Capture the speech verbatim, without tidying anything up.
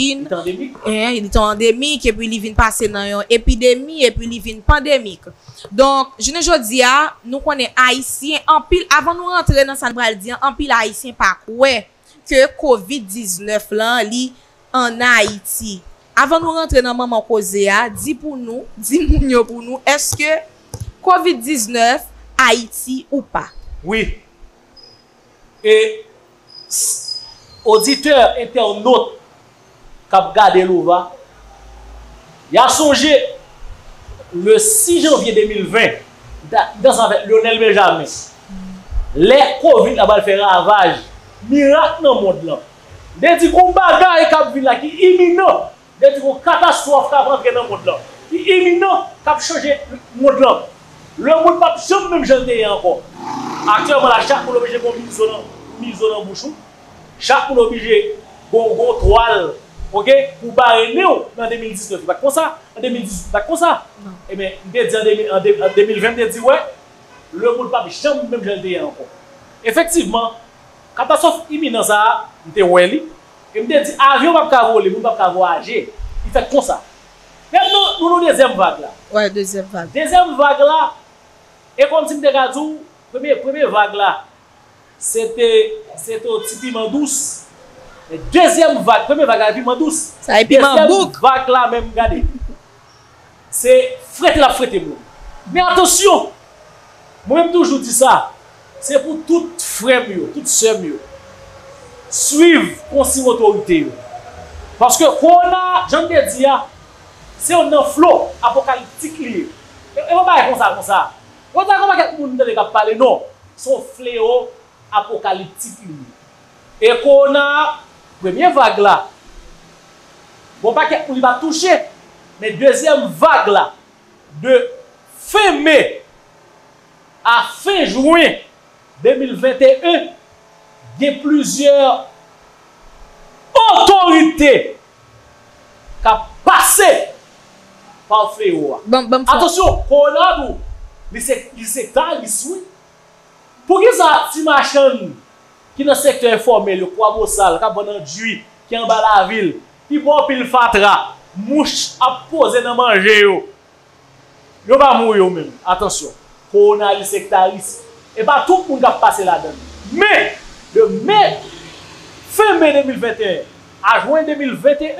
Chin. Li te andemik. Hein, li te andemik, epi li vin pase nan yon epidemi, epi li vin pandemik. Donk, jounen jodi a, nou konnen Ayisyen anpil, avan nou rantre nan sa n pral di an, anpil Ayisyen pa kwè ke kovid diznèf lan, li ann Ayiti. Avan nou rantre nan manman koze a, di pou nou, di moun yo pou nou, èske kovid diznèf Ayiti ou pa? Wi. E s- oditè, entènot k ap gade Louva, y a sonje le sis janvye de mil ven, m t ansanm avèk Lionel Benjamin, lè kovid la pral fè ravaj, mirak nan mond lan. M te di gon bagay k ap vin la ki iminan. Vle di gon katastwòf k ap antre nan mond lan, ki iminan, k ap chanje mond lan. Lemonn p ap janm menm jan l te ye ankò. Aktyèlman la, chak moun oblije gon mizo nan, mizo nan bouch ou. Chak moun oblije gon, gon twal, oke, pou bare nen w nan de mil diznèf. Li pa t konsa. An de mil diznèf, li pa t konsa. Ebyen, m te di an de mil, an de, an de mil ven, m te di, wè, lemonn p ap janm menm jan l te ye ankò. Efektivman, katastwòf iminan sa a, m te wè li. E m te di, avyon p ap ka vole, moun p ap ka vwayaje. Li fèt konsa. Men nou, nou nan dezyèm vag la. Wè, dezyèm vag. Dezyèm vag la, e kòmsi m te ka di w, premye, premye vag la, se te, se te yon ti piman dous. Men dezyèm vag, premye vag la, piman dous. Sa e piman bouk. Dezyèm vag la menm, gade. Se frete l ap frete moun. Men atansyon! Mwen menm toujou di sa, se pou tout frè m yo, tout sè m yo, swiv konsiy otorite yo. Paske kowona, jan m te di a, se youn nan flo apokaliptik li ye. E, e pa bagay konsa, konsa. Yo ta gen yon pakèt moun m tande k ap pale, non. Se yon flewo apokaliptik li ye. E kowona, premye vag la, gon pakèt moun li pa touche, men dezyèm vag la, de fen me a fen jen de mil venteyen, gen plizyè otorite k ap pase pa flewo a. Ban, ban m fè. Atansyon, kowona tou, li se, li sektaris, wi. Poukisa ti machann ki nan sektè enfòmèl yo, Kwabosal, k ap vann andjwi, ki anba lavil, ki bò pil fatra, mouch ap poze nan manje yo, yo pa mouri yo menm? Atansyon, kowona li sektaris. E pa tout moun k ap pase ladan l. Men, de me, fen me de mil venteyen a jen de mil venteyen,